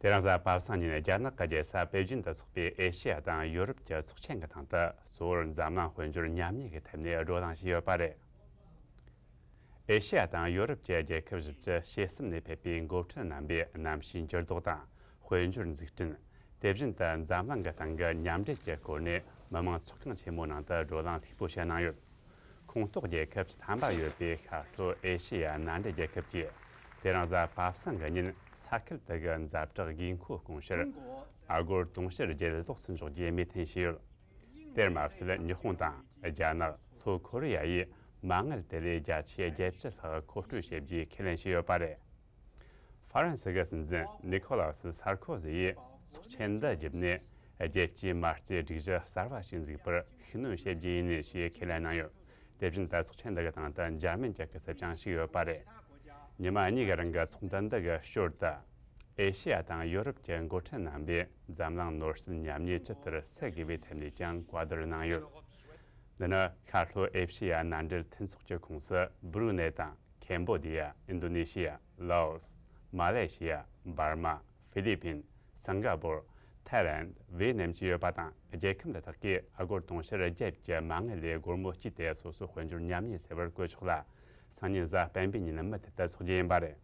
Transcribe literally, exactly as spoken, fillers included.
དེ་རིང་གཟའ་པ་སངས་ཉིན་རྒྱ་ནག་གི་རྒྱལ་ས་པེ་ཅིན་དུ་འཚོགས་པའི་ཨེ་ཤེ་ཡ་དང་ཡོ་རོབ་ཀྱི་ཚོགས་ཆེན་གྱི་སྟེང་དུ། གཙོ་བོར་འཛམ་གླིང་དཔལ་འབྱོར་མཉམ་གནས་ཀྱི་ཐད་ནས་བགྲོ་གླེང་བྱས་ཡོད་པ་རེད། ཨེ་ཤེ་ཡ་དང་ཡོ་རོབ་ཀྱི་རྒྱལ་ཁབ་བཞི་བཅུ་ཞེ་གསུམ་ནས་ཕེབས་པའི་འགོ་ཁྲིད་རྣམ་པས་གནམ་གཤིས་འགྱུར་ལྡོག་དང་། དཔལ་འབྱོར་འཛུགས་སྐྲུན། དེ་བཞིན་དུ་འཛམ་གླིང་གི་སྟེང་གི་མཉམ་འབྲེལ་གྱི་སྐོར་ནས་མི་དམངས་ཚོགས་ཁང་ཆེན་མོའི་ནང་དུ་བགྲོ་གླེང་མཐུག་པོ་བྱས་གནང་ཡོད། ཁོངས་གཏོགས་རྒྱལ་ཁབ་ཐམ་པ་ཡོད་པའི་ཤར་ལྷོ་ཨེ་ཤེ་ཡ་མནའ་འབྲེལ་རྒྱལ་ཁབ་ཀྱིས། དེ་རིང་གཟའ་པ་སངས་ཀྱི་ཉིན་ས་ཁུལ་དེ་གི་ཛ་དྲག་དགོས་མཁོ་སྐོང་ཕྱིར། ཨ་སྒོར་དུང་ཕྱུར་བརྒྱད་ལོགས་སུ་འཇོག་རྒྱུའི་མོས་མཐུན་བྱས་ཡོད། དེར་མ་ཟད། ཉི་ཧོང་དང་རྒྱ་ནག་ལྷོ་ཁོ་རེ་ཡ་ཡིས་མ་དངུལ་དེ་ལས་བརྒྱ་ཆའི་བརྒྱད་ཅུ་ལྷག་མཁོ་སྤྲོད་བྱེད་རྒྱུའི་ཁས་ལེན་བྱས་ཡོད་པ་རེད། ཧྥ་རན་སི་གི་སྲིད་འཛིན་ནི་ཁོ་ལ་སི་སར་ཁོ་ཟི་ཡིས་ཚོགས་ཆེན་འདི་བརྒྱུད་ནས། རྒྱལ་སྤྱིའི་མ་རྩའི་སྒྲིག་གཞི་གསར་བ་ཞིག་འཛུགས་པར་ཤུགས་སྣོན་བྱེད་རྒྱུ་ཡིན་ཞེས་ཁས་ལེན་གནང་ཡོད། དེ་བཞིན་དུ་ཚོགས་ཆེན་འདི་གི་སྟེང་དུ་འཇར་མན་གྱི་སྐུ་ཚབ་ཀྱང་ཞུགས་ཡོད་པ་རེད། ཉི་མ་གཉིས་ཀྱི་རིང་གི་ཚོགས་འདུ་འདི་གི་ཞོར་དུ། ཨེ་ཤེ་ཡ་དང་ཡོ་རོབ་ཀྱི་འགོ་ཁྲིད་རྣམ་པས་འཛམ་གླིང་ནོར་སྲིད་མཉམ་གནས་ཇི་ལྟར་སེལ་དགོས་པའི་ཐད་ནས་ཀྱང་བཀའ་བསྡུར་གནང་ཡོད། འདི་ནི་ཤར་ལྷོ་ཨེ་ཤེ་ཡ་མནའ་འབྲེལ་མཐུན་ཚོགས་ཀྱི་ཁོངས་སུ་བུ་རུ་ནེ་དང་། ཁེམ་བོ་ཌི་ཡ། ཨིན་རྡོ་ནེ་ཤི་ཡ། ལའོ་སི། མ་ལེ་ཤི་ཡ། འབར་མ། ཧྥི་ལི་ཕིན། སིང་ག་པོར། ཐའི་ལན། ཝེ་ནམ་བཅས་ཡོད་པ་དང་། རྒྱལ་ཁབ་འདི་དག་གིས་ཨ་སྒོར་དུང་ཕྱུར་བརྒྱད་ཀྱི་མ་དངུལ་ལས་སྒོར་མོ་གཅིག་དེ་སོ་སོའི་དཔལ་འབྱོར་མཉམ་གནས་སེལ་བར་བཀོལ་ཆོག་ལ། སང་ཉིན་གཟའ་སྤེན་པའི་ཉིན་མུ་མཐུད་དུ་འཚོགས་རྒྱུ་ཡིན་པ་རེད།